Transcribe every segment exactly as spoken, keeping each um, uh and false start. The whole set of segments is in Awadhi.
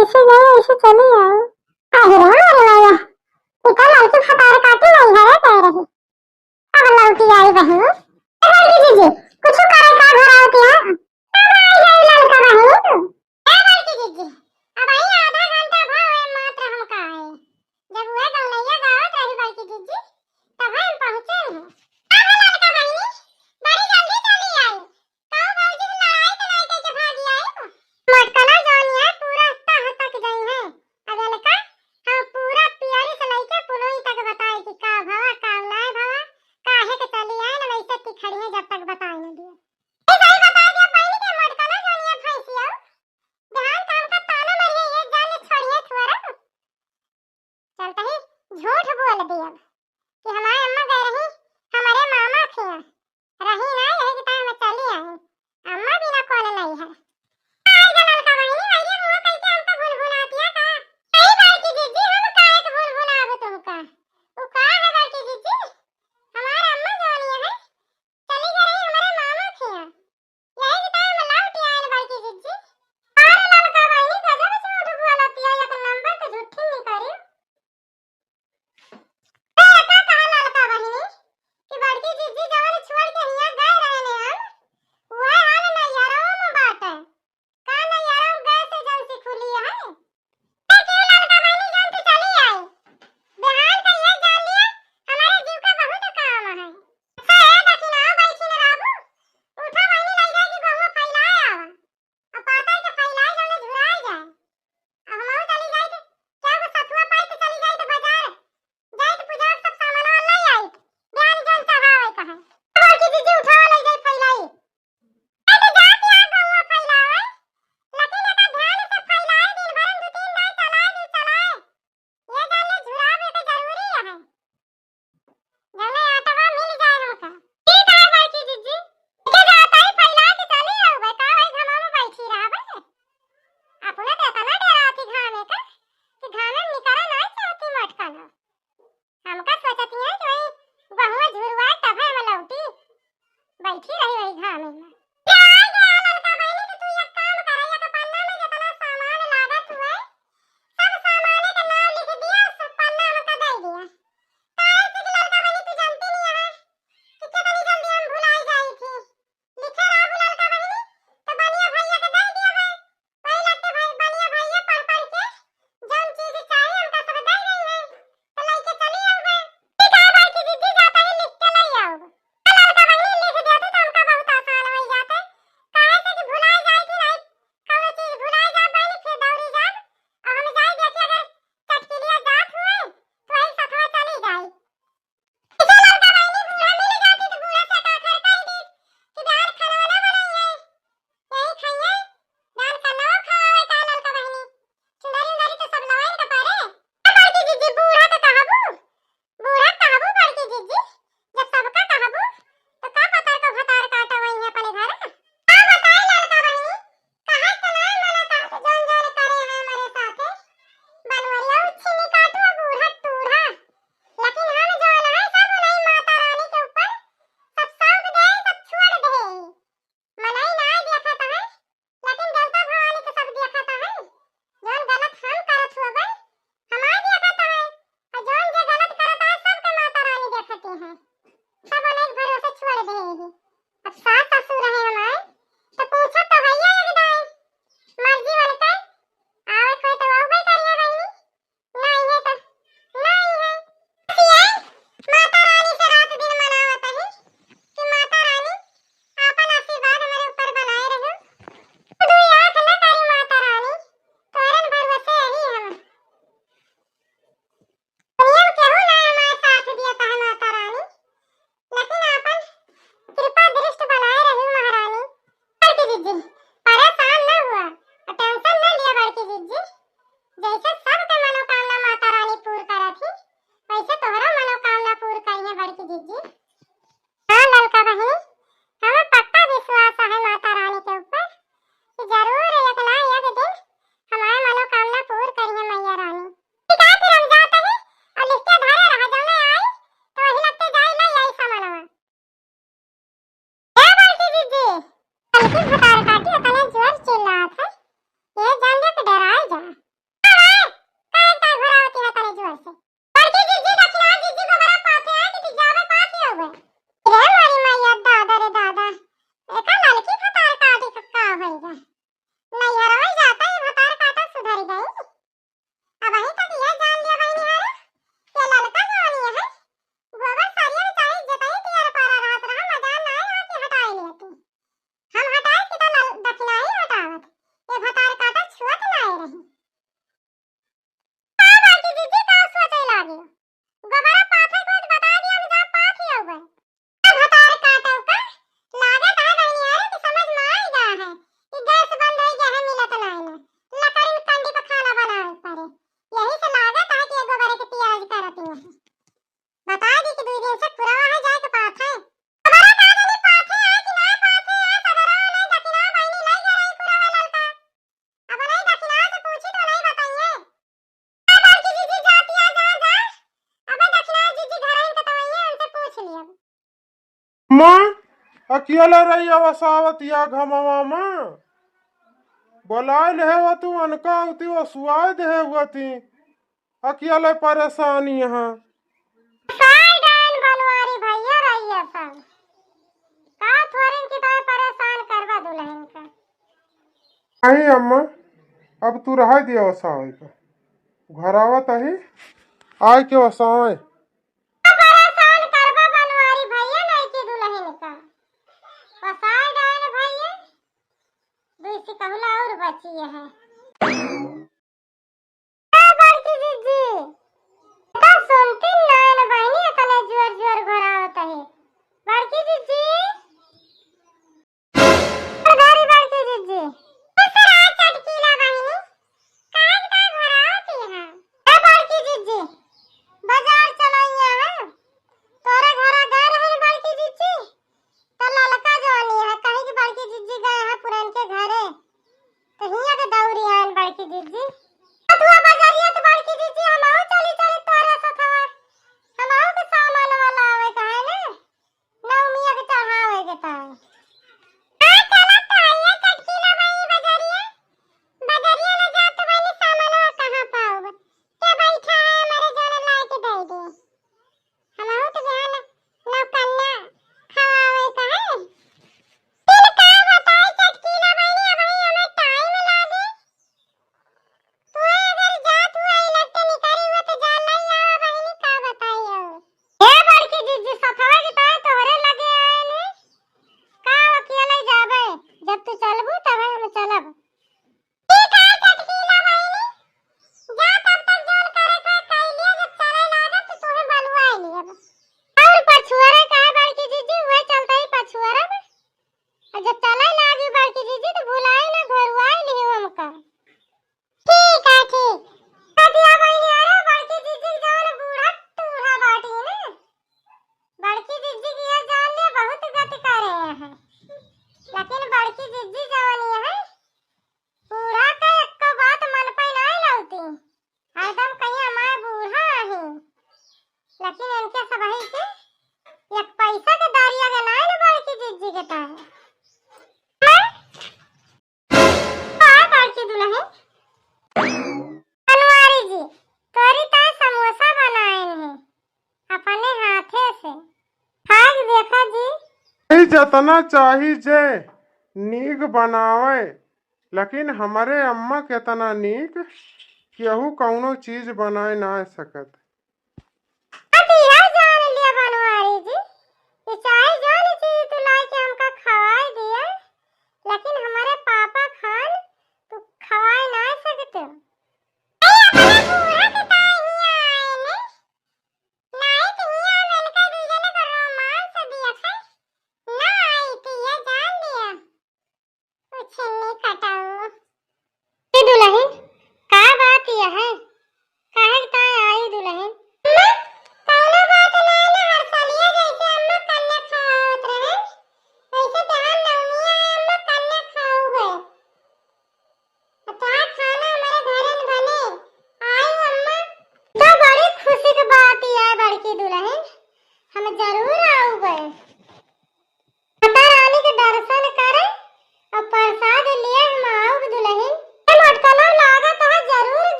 जैसे गए वैसे चली आई। अरे रे मारे माया, ई तो लड़की भतार काटी नहीं घरे गए रही, अब लौटी आई बहिनी। ए बड़की जीजी, कुछ करे का घर आवती है? अब आई गई लड़का बहिनी। ए बड़की जीजी, अब आई आधा घंटा भा हुए मात्र हम का आए। जब वह गौनैया गावत रही बड़की जीजी, तब हम पहुँचे हैं। अब लड़का बहिनी, बड़ी जल्दी चली आई। कहूँ भौजी से लड़ाई तो नहीं करके भागी आई? मोटकना जौन है पूरा तह तक गई है। अब एलका हम पूरा पियरी से लेके पुलोई तक बताए कि का भवा, का नाय भवा, काहे के चली आए न, वैसे नहीं। का बड़की जिज्जी का सोचे लागे? गोबरा पाथे को तो बता दिया, हम जा पाथ ही आवे। भतार काटो का, लागत है बहनी अरे कि समझ में आई गा है कि गैस बंद हो गया है, मिलत नहीं है। लकड़ी में कंडी पे खाना बनावे पड़े। यही से लागत है कि ये गोबरे के पियाज करती है। बता दी कि दो दिन से पुरावा है जाए के पाथे। गोबरा का जानी पाथे आए कि ना पाथे आए, सगरा नहीं दखिना बहनी लई जा रही पुरावा ललका। अब नहीं दखिना से पूछी तो नहीं बताइए। बड़की जिज्जी जातिया जा, जा। अबे दखिना जिज्जी घर आइन के तवइये, उनसे पूछ लिया। माँ, अकेले रही अवसावत या घमवा माँ। बोलाए ले हो तू अनका उती वो सुआए दे हुआ थी। अकेले परेशान यहाँ। साल डाइन बनवारी भैया रहिया सन। का थोरिन की ताई परेशान करबा दुल्हन का। नहीं अम्मा, अब तू रहा दिया वसावे का। घर आवत अही, आए के वसावे। परेशान करबा बनवारी भैया नहीं की दुल्हन का। वसाए डाइन भैया, दुई सिकहुला और बची है। ए बड़की जिज्जी, तो सुनती नान बहिनी, अतने जोर जोर घोरावत है। बड़की जिज्जी, उधारी बड़की जिज्जी। दूसरा चटकीला बहिनी, काहे का घोरावती है? ए बड़की जिज्जी, बाजार चलइया है। तोरे घरा गए रही बड़की जिज्जी, तो ललका जवानी है, कहीं की बड़की जिज्जी गए हैं पुरन के घरे, तो हियाँ के दौरी आन बड़की जिज्जी। अथुआ बजरिया तो बड़की जिज्जी, हम आऊ चली चली तोरे सथवा, हम आऊ के सामान वाला आवे का है ना, नवमिया के चढ़ावे के ताई। हाँ, चलत तो हइये चटकीला बहिनी बजरिया, बजरिया ले जात बहिनी सामानवा कहाँ पाउब? के बैठा है हमारे जौन लाइट दे दे। हमहू तो बिहान नौकन्या खवावे का है। फिर का बताई चटकीला बहिनी, अबही हमें टाइम लागे। तू अगर जात हुआ इलेक्ट्रिक निकली हुआ तो जान नहीं आवा बहिनी, का बताई हो। हे बड़की जिज्जी, सफवा के ताई तोहरे लगे आए ने। का अकेले जाबे? जब तू चलबू तब हम चलब। ठीक है चटकीला बहिनी, जा तब तक जौन करे के कर लिया, जब चले लागब तो तोहे बलुआए लियब। और पछुआरा का है बड़की जिज्जी, वह चलता ही पछुआरा में। और जब चले लागी बड़की जिज्जी तो भुलाए ना, घरुआए लियो हमका। ठीक है ठीक। कटिया बहिनी, अरे बड़की जिज्जी जौन बूढ़ा टूढ़ा बाटी ना, बड़की जिज्जी की यह जान ले बहुत गति करे हैं, लेकिन बड़की जिज्जी जौन है बूढ़ा के एको बात मन पे नाहीं लौती। हरदम कहिया माय बूढ़ा आही, लेकिन इनके सबही के एक पैसा के दारिया के नाहीं न बड़की जिज्जी के ताहे। हाँ, बड़की दुल्हन। बनवारी जी, तोरी ताई समोसा बनाएन है अपने हाथे से। खाइक देखा जी। भाई जतना चाही जे नीक बनावे, लेकिन हमरे अम्मा केतना नीक केहू कौनो चीज बनाए ना सकत। अब यह जान लिया बनवारी जी कि चाहे जौन चीज तू लाइके हमका खवाए दिया, लेकिन हमरे पापा खान तू खवाए ना सकते। ए, अपने बूढ़ा के ताई हियां आए ने, नाई तो हियां हम इनका दू जने को रोमांस दिया था, ना आई तो ये जान लिया। कुछ नहीं कटाऊ। ए दुल्हन, का बात यह है? काहे के ताई आई दुल्हन?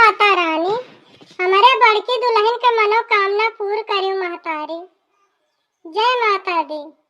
माता रानी, हमरे बड़की दुलहिन के मनोकामना पूर करियो महतारी। जय माता दी।